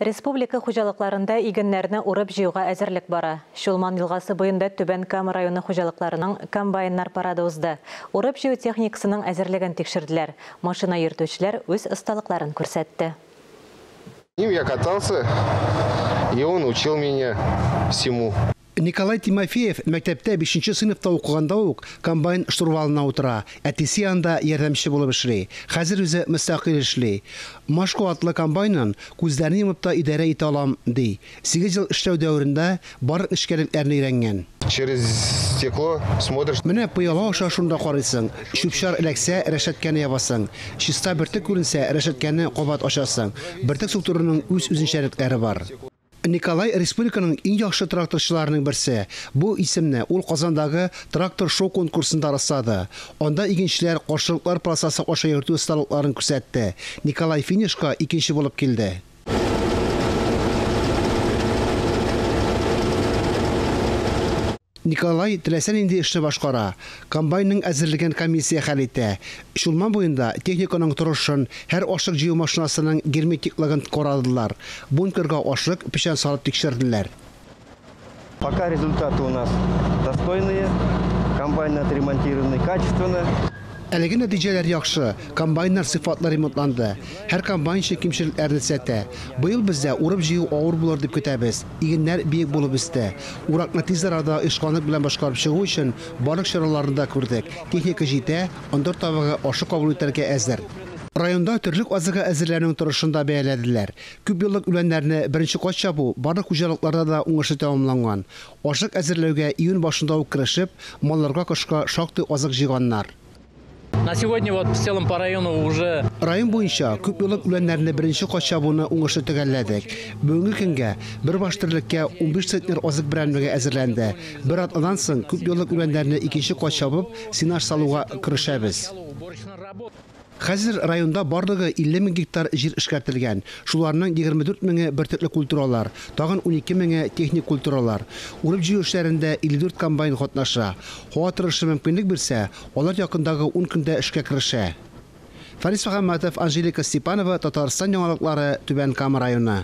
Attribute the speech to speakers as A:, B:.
A: Республика хуҗалыкларында игеннәрне урып җыюга әзерлек бара. Чулман елгасы буенда Түбән Кама районы хуҗалыкларының комбайннар парады узды. Урып җыю техникасының әзерлеген тикшерделәр. Машина йөртүчеләр үз осталыкларын күрсәтте.
B: Ним я катался, и он учил меня всему.
C: Николай Тимофеев мәктәптә 5 сыйныфта укыганда ук комбайн штурвалына утыра. Әтисе янында ярдәмче булып эшли. Хәзер үзе мөстәкыйль эшли. Машко атлы комбайнын күзләрен йомып та идарә итә алам, ди. 8 ел эшләү дәверендә барлык нечкәлекләрне өйрәнгән.
B: Через стекло смотришь.
C: Менә пыяла аша шунда карыйсың. Чүп-чар эләксә, рәшәткәне ябасың. Чиста бөртек күренсә, рәшәткәне кабат ачасың. Бөртек суктыруның үз үзенчәлекләре бар. Николай республиканың иң яхшы тракторчыларының берсе. Бу исемне ул Казандагы трактор-шоу конкурсында раслады. Анда игенчеләр каршылыклар полосасы аша йөртү осталыкларын күрсәтте. Николай финишка икенче булып килде. Николай теләсә нинди эшне башкара. Комбайнның әзерлеген комиссия хәл итә. Чулман буенда техниканың торышын, һәр ашлык җыю машинасының герметиклыгын карадылар. Бункерга ашлык, печән салып тикшерделәр.
D: Пока результаты у нас достойные. Комбайны отремонтированы качественно.
C: Әлеге нәтиҗәләр яхшы. Комбайннар сыйфатлы ремонтланды. Һәр комбайнчы кимчелекләрне төзәтә. Быел бездә урып җыю авыр булыр дип көтәбез. Игеннәр биек булып үсте. Уракны тиз арада оешканлык белән башкарып чыгу өчен барлык чараларны да күрдек. Техника җитә, ындыр табагы ашлык кабул итәргә әзер. Районда төрлек азыгы әзерләнү торышын да бәяләделәр. Күп еллык үләннәрне беренче кат чабу барлык хуҗалыкларда да уңышлы тәмамланган. Ашлык әзерләүгә июнь башында ук керешеп, малларга кышка шактый азык җыйганнар.
E: На сегодня вот в целом по району уже
C: Район буенча күп еллык үләннәрне беренче кат чабуны уңышлы төгәлләдек. Бүгенге көнгә бер баш терлеккә 15 центнер азык берәмлеге әзерләнде. Бер атнадан соң күп еллык үләннәрне икенче кат чабып, сенаж салуга керешәбез. Хәзер районда барлыгы 50 мең гектар җир эшкәртелгән. Шуларның 24 меңе бөртекле культуралар, тагын 12 меңе техник культуралар. Урып җыю эшләрендә 54 комбайн катнаша. Һава торышы мөмкинлек бирсә, алар якындагы 10 көндә эшкә керешә. Фарис Мөхәммәтов, Анжелика Степанова, Татарстан яңалыклары, Түбән Кама районы.